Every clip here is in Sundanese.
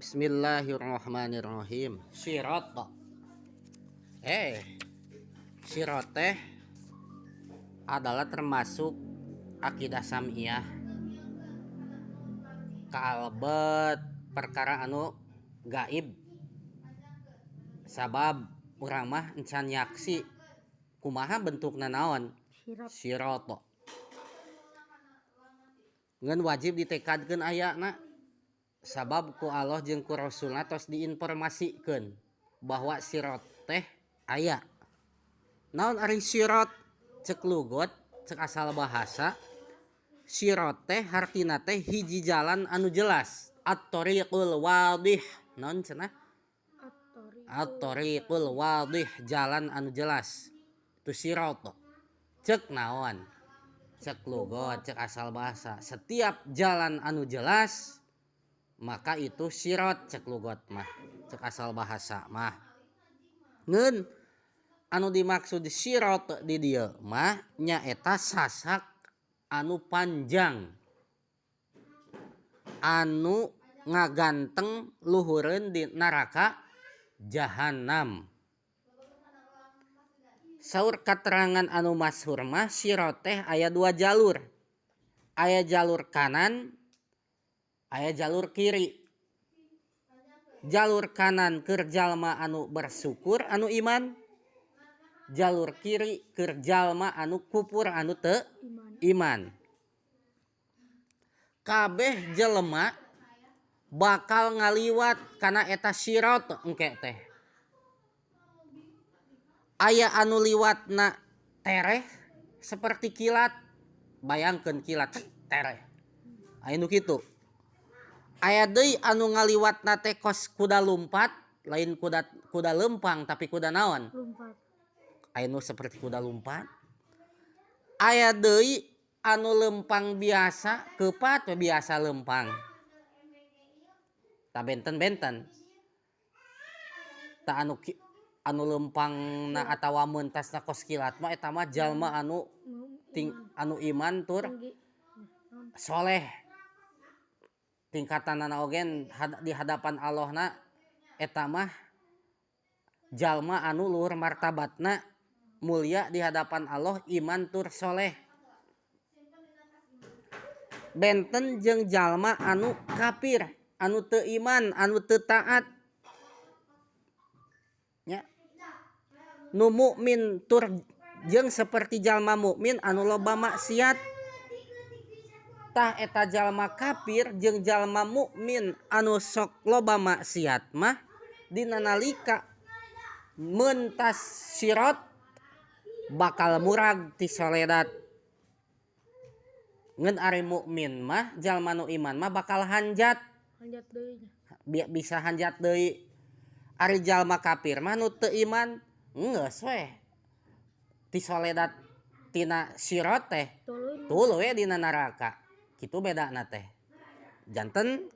Bismillahirrahmanirrahim. Sirat. Sirat teh adalah termasuk akidah sam'iyah. Kalebet perkara anu gaib. Sabab urang mah encan nyaksi kumaha bentukna naon? Sirat. Sirat. Ngan wajib ditekadkeun ayana. Sabab ku Allah jeung ku Rasulna tos diinformasikeun bahwa sirat teh aya. Naon ari sirat? Cek lugot, cek asal bahasa sirat teh hartina teh hiji jalan anu jelas. At-tariqul wadih. Naon cenah? At-tariqul wadih, jalan anu jelas. Itu sirat. Cek naon? Cek lugot, cek asal bahasa. Setiap jalan anu jelas maka itu sirat cek lugot mah, cek asal bahasa mah. Ngeun anu dimaksud sirat di dieu mah nyaeta sasak anu panjang anu ngaganteng luhureun di neraka jahanam. Saur katerangan anu masyhur mah sirat teh aya dua jalur. Aya jalur kanan, aya jalur kiri. Jalur kanan keur jalma anu bersyukur anu iman, jalur kiri keur jalma anu kufur anu teu iman. Kabeh jelema bakal ngaliwat kana eta sirat engke teh. Aya anu liwatna tereh seperti kilat, bayangkeun kilat tereh. Aya nu kitu. Aya deui anu ngaliwatna teh kos kuda lumpat, lain kuda lempang tapi kuda naon? Lumpat. Aya nu seperti kuda lumpat. Aya deui anu lempang biasa, keupat we biasa lempang. Ta benten-benten. Ta anu lempangna atawa mentasna kos kilat mah eta mah jalma anu anu iman tur soleh. Tingkatanana oge di hadapan Allahna eta mah jalma anu luhur martabatna mulia di hadapan Allah, iman tur soleh. Benten jeung jalma anu kafir, anu teu iman, anu teu taat. Nya. Nu mukmin tur jeung seperti jalma mukmin anu loba maksiat. Tah eta jalma kafir jeung jalma mukmin anu sok loba maksiat mah dina nalika mentas sirat bakal murag ti soledat. Ngan ari mukmin mah jalma nu iman mah bakal hanjat. Hanjat deui nya. Bisa hanjat deui. Ari jalma kafir mah nu teu iman geus weh ti soledat tina sirat teh tuluy we dina neraka. Kitu bedana teh. Janten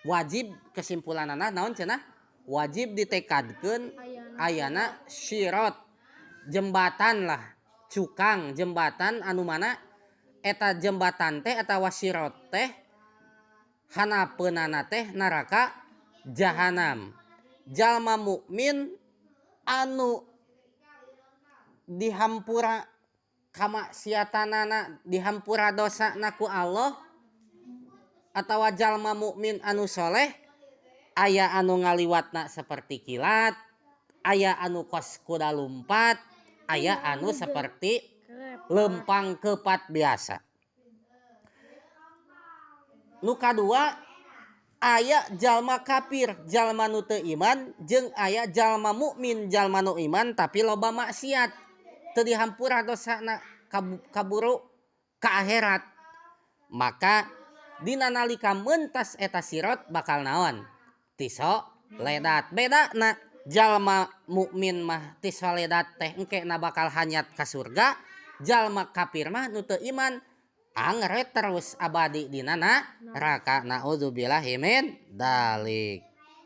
wajib kesimpulanana naon cenah? Wajib ditekadkeun ayana sirat, jembatan lah, cukang jembatan anu mana eta jembatan teh atawa sirat teh hanapeunana teh neraka jahanam. Jalma mukmin anu dihampura kamaksiatanana, dihampura dosana ku Allah, atawa jalma mukmin anu soleh aya anu ngaliwatna seperti kilat, aya anu kos kuda lumpat, aya anu seperti lempang kepat biasa. Nu kadua aya jalma kafir, jalma nu teu iman, jeung aya jalma mukmin, jalma nu iman tapi loba maksiat, teu dihampura dosana kaburu ka akhirat. Maka dina nalika mentas eta sirat bakal naon? Tiso ledat. Bedana jalma mukmin mah tiso ledat teh engkena bakal hanyat ka surga, jalma kafir mah nu teu iman angger terus abadi dina neraka. Naudzubillahi min dzalik.